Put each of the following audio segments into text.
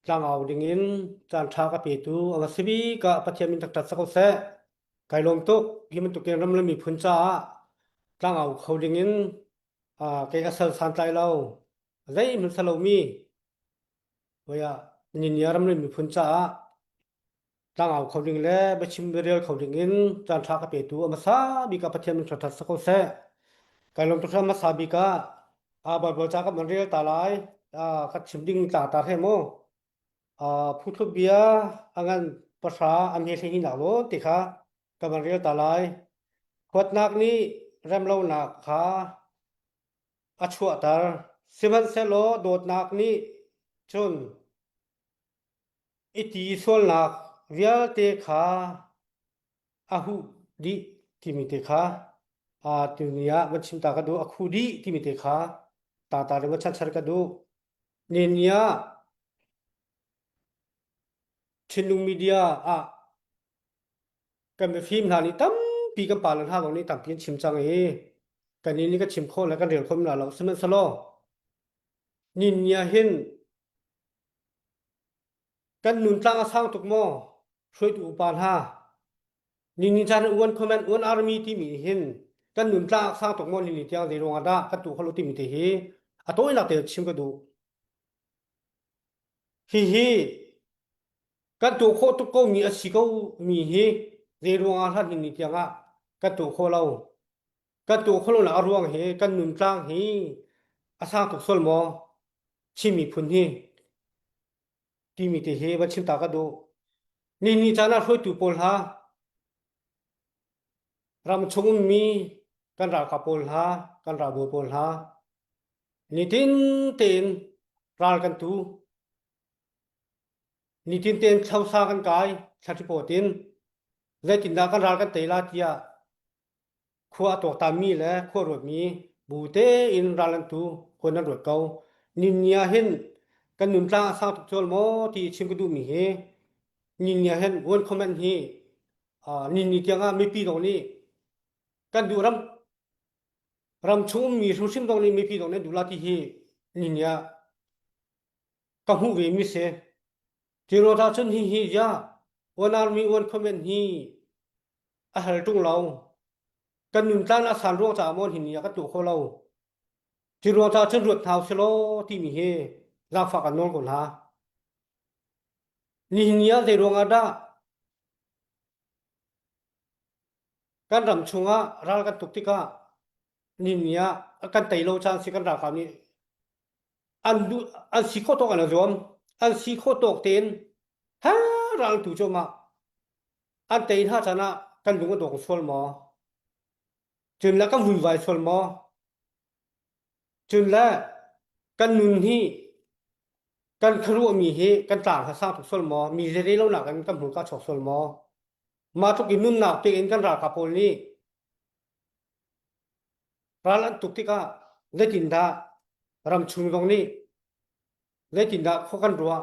Tlangau dingin caan ṭha ka petu a va si bik ah Pathian min taktak si ko seh. Kai lawm tuk. Hi bantukin ram le miphun caah tlangau kho dingin kei a sal santlai lo zeihmanh sa lomi voi ah ninia ram le miphun caah tlangau kho ding le biachim biarel kho ding in caan ṭha ka petu a hmasa bik ah Pathian min ṭhat si ko seh. Kai lawm tuk hmasa bik ah a Baibal ca ka man rel ta lai ka chim ding tla ta he mu phuthluk bia a ngan pahra a hme hlei nak lo ti kha ka van rel ta lai. Huatnak nih remlonak kha a chuahter sihmanhsehlaw dawtnak nih cun i ti sualnak vialte kha a huh dih timi te kha tuni ah van chim ta ka duh a khu dih timi te kha ta ta le van chanchar ka duh ni ni ah Thinlung media ah kan mifim hna nih tampi kan pa le hna zong nih tampi an chim cang i kan nih kan chim khawh le kan rel khawh hna lo sihmanhsehlaw nin ni ah hin Kan nuntlang a sang tuk maw? Hruaitu upa hna. Nini caan uan comment uan army timi hin kan nuntlang a sang tuk maw nini tiang zei ruangah dah kan tu kholo timi te hi a tawinak te chim ka duh. Hihi kan tuah khawh tuk ko mi a si ko mi hi zei ruangah hlan nini tiang ah kan tuah khawh lo. Kan tuah khawh lo nak a ruang hi kan nuntlang hi a sang tuk sual maw? Chin miphun hi timi te hi van chim ta ka duh. Ni ni caan ah hruaitu pawl hna ram chung ummi kan ralkap pawl hna kan ralbawi pawl hna nitin tein ral kan tu nitin tein thlosa kan kai thlaripawt in zeitindah kan ral kan tei la tiah Khua a tuaktanmi le khua ruatmi bu tein ral an tu khua nan ruat ko. Ninni ah hin kan nuntlang a sang tuk sual maw ti chim ka duhmi hi ninni ah hin one comment hi ninni tiang ah mipi zong nih kan duh ram ram chung ummi hrimhrim zong nih mipi zong nih duh la ti hi ninni ah ka hmuh ve mi si. Ti ruat ahcun hi hi ya one army one comment hi a hal ṭung lo. Kan nuntlan a san ruang caah maw hin ni ah kan tuah kho lo. Cu ruang caah cun ruat hna usih timi hi zaangfah kan nawl ko hna. Nihin ni ah zei ruang ah dah kan ram chungah ral kan tuk tikah nihin ni ah kan tei lo caan si kan ralkap nih an duh an si khawh tawk an i zuam an si khawh tawk tein ha ral tu cuahmah An tei hna caan ah kan lung a dong sual maw? Cun le kan vuivai sual maw? Cun le kan nun hi kan khuaruahmi hi kan tlang kha sang tuk sual maw? Mi zei lonak in kan hmurka chuak sual maw? Mah tluk in nunnak pek in kan ralkap pawl nih ral an tuk tikah zeitindah ramchung zong nih zeitindah khua kan ruah?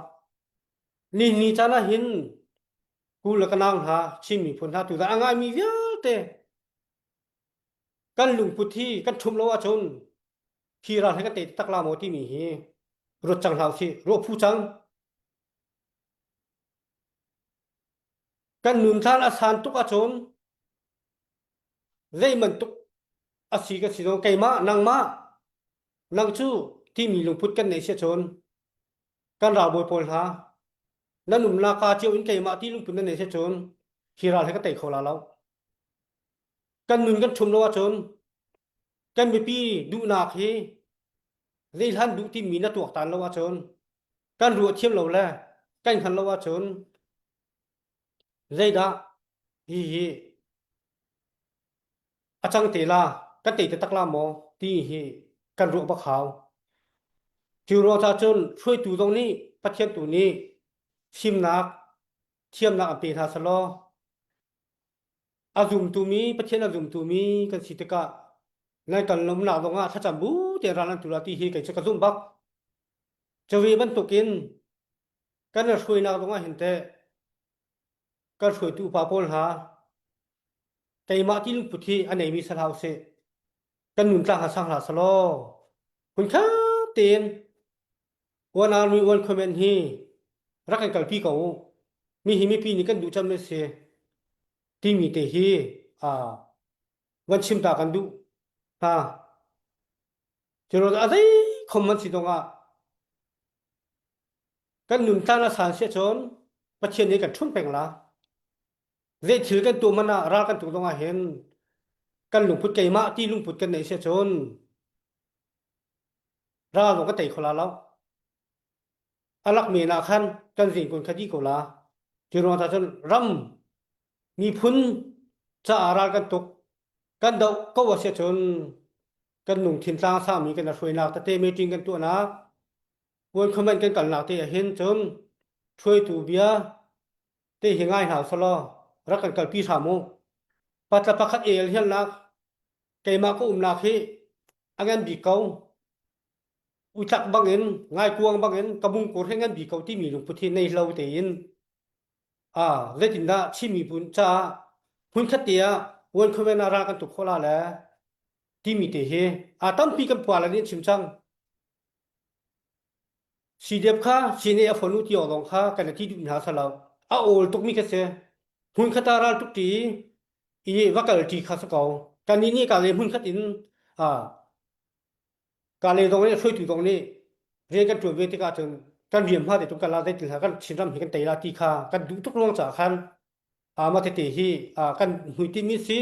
Ni ni caan ah hin Ku le ka nau hna, Chin miphun hna tuzan a ngaimi vialte kan lungput hi kan ṭhumh lo ahcun hi ral hi kan tei tak la maw timi hi ruat cang hlah usih, ruah phu cang. Kan nunthlan a san tuk ahcun zei bantuk a si ka si lo keimah nangmah nang cu timi lungput kan neih si ahcun kan ralbawi pawl hna nan umnak ka cio in keimah ti lungput nan neih si cun hi ral hi ka tei kho la lo kan nun kan ṭhum lo ahcun kan mipi duhnak hi zeihlan duh timi na tuaktan lo ahcun kan ruah thiam lo le kan hngal lo ahcun zeidah hi hi a cang te la kan tei te tak la maw ti hi kan ruah bak hau cu ruang ca cun hruaitu zong nih Pathian tu nih fimnak thiamnak an pe hna selaw a zumtu mi Pathian a zumtu mi kan si tikah nan kan lomnak zong ah thlacam bu te ral an tu la ti hi kei cu ka zumh bak cuve bantukin kan hruainak zong ah hin teh kan hruaitu upa pawl hna keimah ti lungput hi a neimi si hlah usih kan nuntlang ha sang hlah selaw hmunkhat tein one army one comment hi Rak kan kalpi ko u. Mi hi mipi nih kan duh cem a si timi te hi van chim ta kan duh hna. Cu a zei khom man si zong ah kan nun tlan a san sia cun Pathian nih kan ṭhum peng la. Zei thil kan tuah man ah ral kan tuk zong ah hin kan lungput keimah ti lungput kan neih sia cun ral zong kan tei kho la lo. A lak men ah khan kan zingkun kha dih ko la. Cu ruang ta cun ram miphun caah ral kan tuk kan doh ko a si cun kan lungthin tlang sangmi kan hruainak tete meeting kan tuahnak puan comment kan kalnak te ah hin cun hruaitu bia te hi ngai hna selaw rak kan kalpi hram u. Patla pakhat el hialnak keimah ka umnak hi a ngan bik ko. Utlak bangin ngaikuang bangin ka bungkur hi ngan bik ko timi lungput hi nei lo tein ah zeitindah Chin miphun caah hmunkhat te ah one comment ah ral kan tuk khawh la le timi te hi a tampi kan pua le nih chim cang. CDF kha CNA a fonu ti awk lawng kha kan i ti duh hna salo. A awl tukmi kha si. Hmunkhat ah ral tuk ti i va kal ṭi kha si ko. Kannih nih ka le hmunkhat in ah ka le zong nih hruaitu zong nih rian kan ṭuan ve tikah cun kan rian hma te tum kan la zeitin hla kan Chinram hi kan tei la ti kha kan duh tuk ruang caah khan ah mah tete hi ah kan hmuitinh mi si.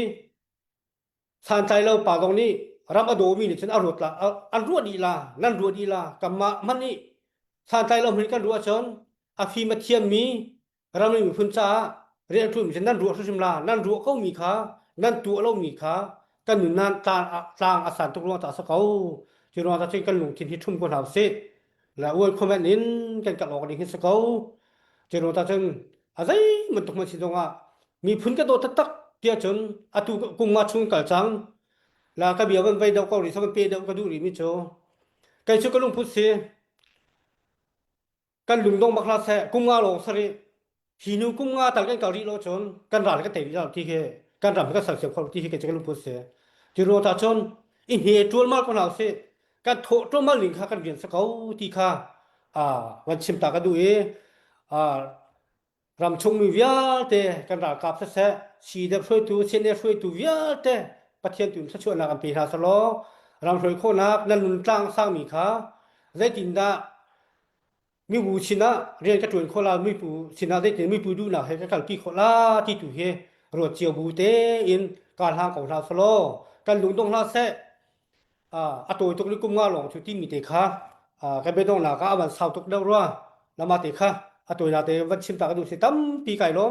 Santlai lo pa zong nih ram a dawmi nih cun a ruat la an ruah dih la nan ruah dih la kanmah hmanh nih santlai lo hmanh kan ruah cun a fim a thiammi ram le miphun caah rian a ṭuanmi cu nan ruah hrimhrim la nan ruah komi kha nan tuah lomi kha kan nun nan tlang tlang a san tuk ruang caah a si ko cu ruang cah cun kan lungthin hi ṭhum ko hna usih la uan comment in kan kal awk ding hi si ko cu ruang cah cun a zei bantuk hmanh si zongah miphun ka dawt taktak tiah cun atu kum nga chung kal cang la ka bia van vei deuh ko rih van pe deuh ka duh rih mi cu kei cu ka lungput si kan lungdong bak hlah seh kum nga lawng sari hi nu kum nga tal kan kal rih lo cun kan ral kan tei rih lo ti khi kan ram hi kan sersiam kho ti hi kei cu ka lungput si ti ruang ta cun i hne ṭualmal ko hna usih kan thawh ṭualmal ning kha kan rian si ko ti kha van chim ta ka duh i ramchung mi vialte kan ralkap siseh CDF hruaitu CNA hruaitu vialte Pathian tu in thluachuahnak an pe hna selaw ram hruai khawhnak nan nun tlang sangmi kha zeitindah mibu sinah rian ka ṭuan khawh la mipu sinah zeitin mipu duhnak he ka kalpi khawh la ti tu hi ruat cio bu tein ka hlang ko hna selaw kan lungdong hlah seh a tawi tuk ni kum nga lawng cu timi te kha kan biadonghnak ah a van sau tuk deuh rua lama te kha a tawi na te van chim ta ka duh si tampi kai lawm.